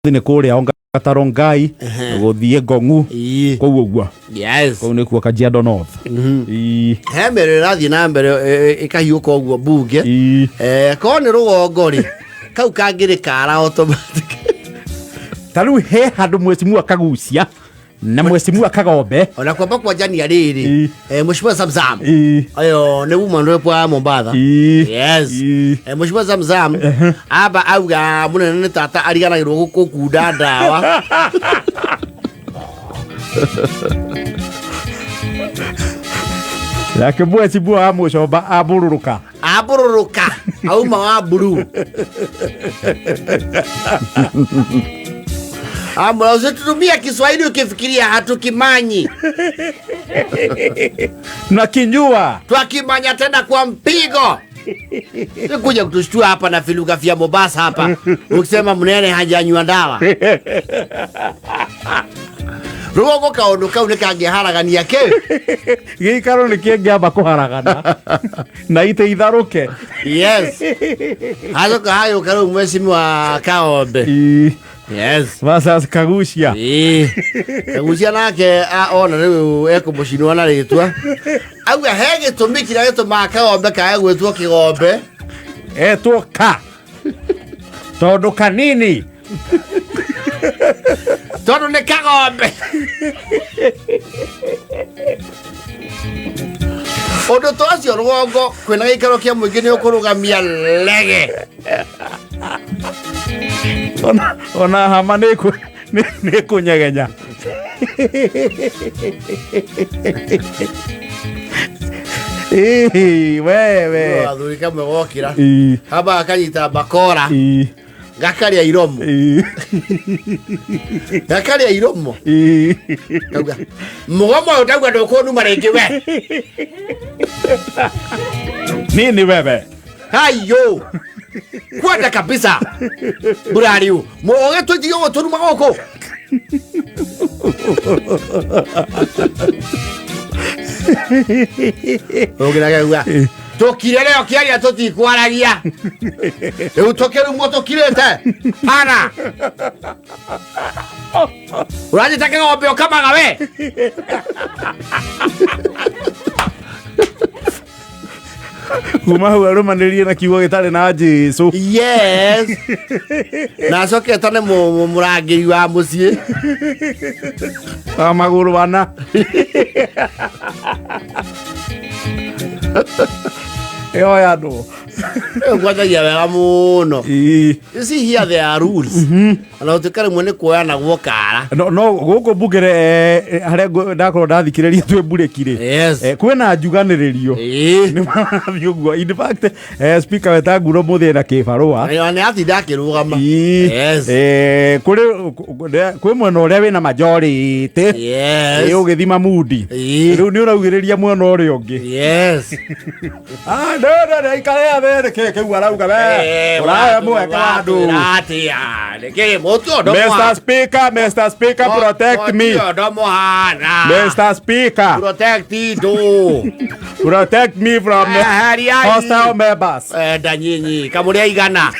Nĩ kũrĩa Ongata Rongai gũthiĩ Ngong'u kũu ũguo. Kũu nĩkuo Kajiado North. He mĩario ĩrathiĩ na mbere ĩkahiũka ũguo mbunge. Korwo nĩ rũgongo rĩ, kau kangĩrĩ kara automatic. Ta rĩu he handũ mheshimiwa Kagucia na mheshimiwa Kagombe. Ona kwamba kwanjania rĩrĩ, mheshimiwa Zamzam ayo nĩ woman rep wa Mombatha. Mheshimiwa Zamzam amba auga mũnene nĩ tata ariganagĩrwo gũkunda ndawa. Nake mheshimiwa wa Mũcomba ambũrũrũka. Ambũrũrũka auma wa mburu. Amra, usitutumia Kiswahili ukifikiria hatukimanyi. Na kinyua. Twakimanya tena kwa mpigo. Sikuja kutushtua hapa na filuga vya Mombasa hapa. Ukisema mnene hajanywa ndawa. Rũgongo kaũndũ kau nĩ kangĩharagania kĩ? Gĩikaro nĩ kĩngĩamba kũharagana na ite itharũke. Hacoka hayũka rĩu mheshimiwa Kaombe. Versus Kagucia. Kagucia nake ona rĩu ekũmũcinwo na rĩtwa. Auga he gĩtũmi kĩrĩa gĩtũmaga Kagombe kage gwĩtwo kĩgombe. Etwo ka tondũ kanini. Tondũ nĩ kagombe. Ũndũ ta ũcio rũgongo kwĩna gĩikaro kĩa mũingĩ nĩ ũkũrũgamia lege. Ona hama nĩ kũnyegenya. Ĩĩ, wewe. Athuri kamwe gokĩra. Hamba akanyita bakora. Gakaria iromo. Gakaria iromo. Kauga, mũgomo ũyũ ndauga ndũkũnuma rĩngĩ we. Nini wewe? Hayo. Kwenda kabisa. Burariu. Mũgĩtũithio gũtũruma gũkũ. Ũngĩragegua. Tũkire rĩo kĩaria tũtikwaragia. Rĩu tũkĩrumwo tũkirĩte. Para. Ũranjĩta kĩgombe ũkamaga we. Kuma hau arũmanĩrie na kiugo gĩtarĩ na Jesu. Na acoke etane mũrangĩri wa mũciĩ. Wa magũrũ ana. Ĩyo ya andũ. Ĩyo ngwatagia wega mũno. You see here there are rules. Ona gũtuĩka rĩmwe nĩ kuoyanagwo kara. No gũkũ mbungere harĩa ndakorwo ndathikĩrĩria twĩ mburĩki rĩ. Kwĩna njuganĩrĩrio. Nĩ marathiĩ ũguo. In fact, speaker Wetangula ũmũthĩ ena kĩbarũa. Ĩyo nĩ atinda akĩrũgama. Kwĩ mwena ũrĩa wĩna majority. Ũgĩthima mundi. Rĩu nĩ ũraugĩrĩria mwena ũrĩa ũngĩ. Ah, no, no, no, ikare thĩ, nĩkĩ kĩu arauga we? Ũrahe mweke wa andũ. Mr. Speaker, Mr. Speaker, protect me. Mr. Speaker. Protect do. Protect me from hostile members. Enda nyinyi, kamũrĩa igana.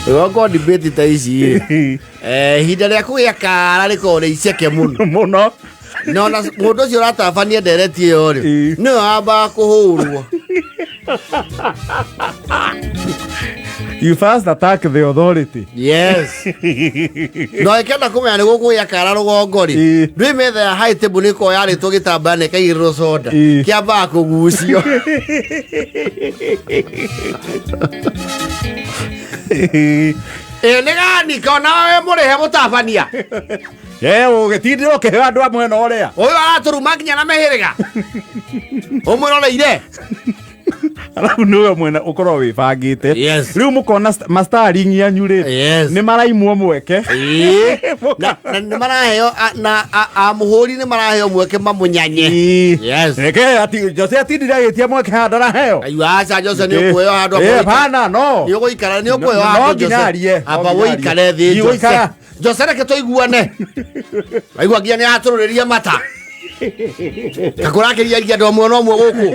Rũgongo debate ta ici ĩ. Ihinda rĩa kũgĩa kara rĩkoragwo rĩ iceke mũno. Mũno. Na ona mũndũ ũcio ũratabania ndereti ĩyo rĩ, nĩwe wambaga kũhũrwo. You first attack the authority. No ĩkenda kũmenya nĩ gũkũgĩa kara rũgongo rĩ, ndwĩ metha ya high table nĩ ĩkoragwo yarĩtwo gĩtambaya na ĩkaigĩrĩrwo soda. Kĩambaga kũgucio. Ĩ nĩ gani kona we mũrĩhe mũtabania. Ũgĩtindĩra ũkĩhe andũ a mwena ũrĩa. Ũyũ aratũruma nginya na mĩhĩrĩga. Ũmwĩroreire. Arabu nĩwe mwena ũkorwo wĩbangĩte. Rĩu mũkona mastaringi anyu rĩ, nĩ maraimwo mweke. Na nĩ maraheo na amũhũri nĩ maraheo mweke mamũnyanye. Reke ati Jose atindire agĩtia mweke haha ndaraheo. Ayu aca Jose nĩ ũkuoyo handũ Bana no. Nĩ ũgũikara nĩ ũkuoyo No handũ nginya Jose. arie, no Amba nginya arie. ũikare thĩ Ndigũikara. Jose. Jose reke tũiguane. Waigua nginya nĩ atũrũrĩria mata. Kakũrakĩria aria andũ amwe no amwe gũkũ.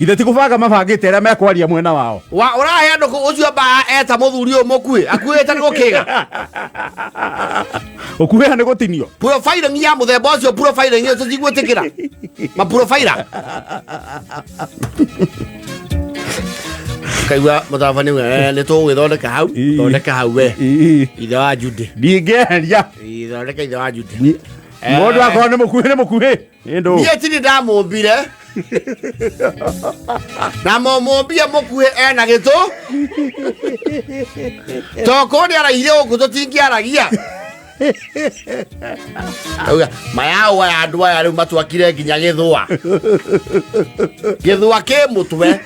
Ithe ti kũbanga mabangĩte arĩa mekwaria mwena wao. Wa ũrahe andũ ũcio ba eta mũthuri ũyũ mũkuĩ akuĩte nĩ gũkĩga. Ũkuhĩha nĩ gũtinio. Profiling ya mũthemba ũcio profiling ĩyo tũtigwĩtĩkĩra. Ma profiler. Kaigua mũtabania uga, nĩ tũgũgĩthondeka hau, thondeka hau we. Ithe wa Jude. Ndingĩeheria. Thondeka ithe wa Jude. Mũndũ akorwo nĩ mũkuhĩ nĩ mũkuhĩ. Ĩndũ. Niĩ tini ndamũmbire. Na mũmũmbie mũkuhĩ ena gĩtũ. Tokorwo nĩ araihire gũkũ tũtingĩaragia. Auga, mayaũ aya andũ aya rĩu matwakire nginya gĩthũa. Gĩthũa kĩ mũtwe.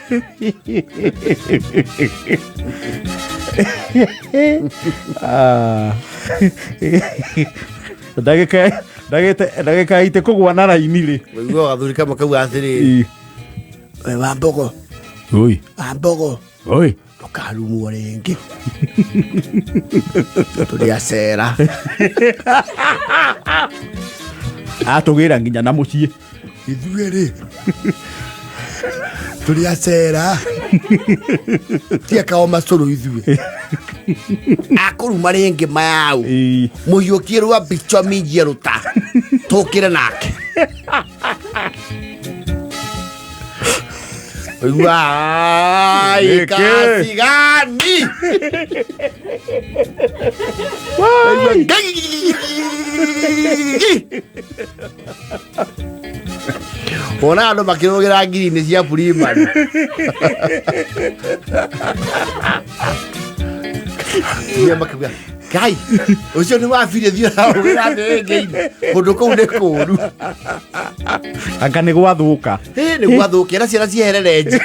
Ah. Ndagĩka ndagĩka ndagĩka ite kũgwa na raini rĩ. Ũiguaga gathuri kamwe kauga atĩrĩrĩ, we Wambogo, Oi. Wambogo, Oi. ndũkarumwo rĩngĩ. Tũrĩ acera. Atũgĩra nginya na mũciĩ. Ithuĩ rĩ tũrĩ acera tiekao macũrũ ithuĩ akũruma rĩngĩ mayau mũhiũkie rwa mbicho minjie rũta tũkĩre nake Ũigua, Nĩkĩ? kasigani Wona andũ makĩrũgĩra ngirini cia primary. Nginya makiuga Ngai, ũcio nĩ wabire thiĩ ũrarũgĩra thĩ ĩngĩ-inĩ. Kũndũ kũu nĩ kũũru. Anga nĩ gwathũka. Ĩ, nĩ gwathũkia na ciana cieherere nja.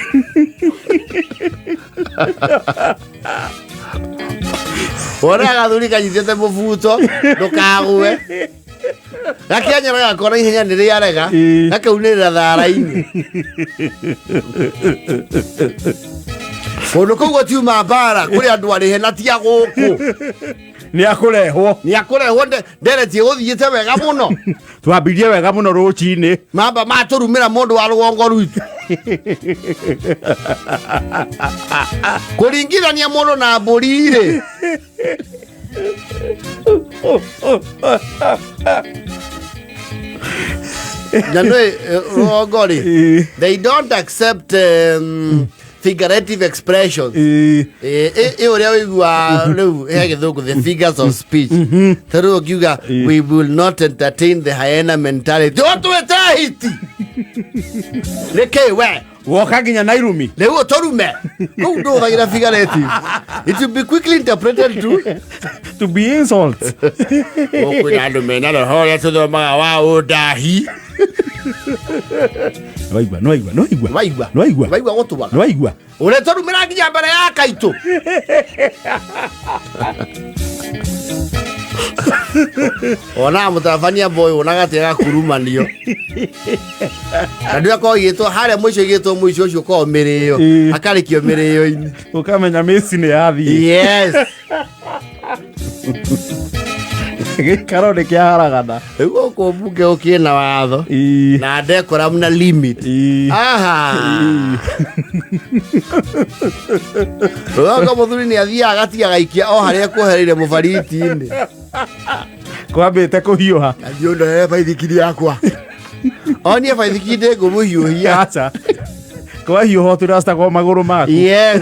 Wona gathuri kanyitĩte mũbuto ndũkagwe. Gakĩanyara gakora ihenya nĩ rĩarega Ĩ. gakaunĩrĩra thara-inĩ. Kũndũ kũu gũtiuma mbara kũrĩ andũ arĩhe na ti a gũkũ. Nĩ akũrehwo. Nĩ akũrehwo ndereti ĩgũthiĩte wega mũno. Twambirie wega mũno rũcinĩ. Mamba matũrumĩra mũndũ wa rũgongo rwitũ. Kũringithania mũndũ na mbũri rĩ. Na nĩ rũgongo rĩ. They don't accept figurative expressions. Ĩ ũrĩa ũigua rĩu he gĩthũngũ the figures of speech. Ta rĩu ũngiuga we will not entertain the hyena mentality. Ũtwĩte hiti. Nĩkĩ we? Woka nginya na irumi. Rĩu ũtũrume. Kũu ndũhũthagĩra figurative. It will be quickly interpreted to To be insult. Gũkũ kwĩna andũ mena roho ũrĩa tũthomaga wa ũndahi. Nĩwaigua, nĩwaigua, nĩwaigua. Waigua. Nĩwaigua. Waigua gũtũmaga. Nĩwaigua. Ũrĩa tũrumĩra nginya mbere ya kaitũ. Ona mũtabania boy wonaga atĩ agakurumanio. Na ndũ akorwo igĩtwo harĩa mũico igĩtwo mũico ũcio ũkorwo mĩrĩo. Akarĩkio mĩrĩo-inĩ. Ũkamenya mĩci nĩ yathiĩ. Yes. Gĩikaro nĩ kĩaharagana. Rĩu gũkũ mbunge gũkĩrĩ na watho. Na decorum na limit. Aha. Rũgongo mũthuri nĩ athiaga agatiga agaikia o harĩa kuohereire mũbariti-inĩ. Kwambĩte kũhiũha. Athiĩ ũndorere baithikiri yakwa. Onie baithikiri ndĩngũmũhiũhia. Aca. Kwahiũha ũturacitagwo magũrũ maku. Yes.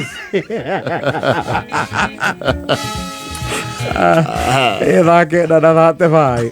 Ĩthake na thate baĩ.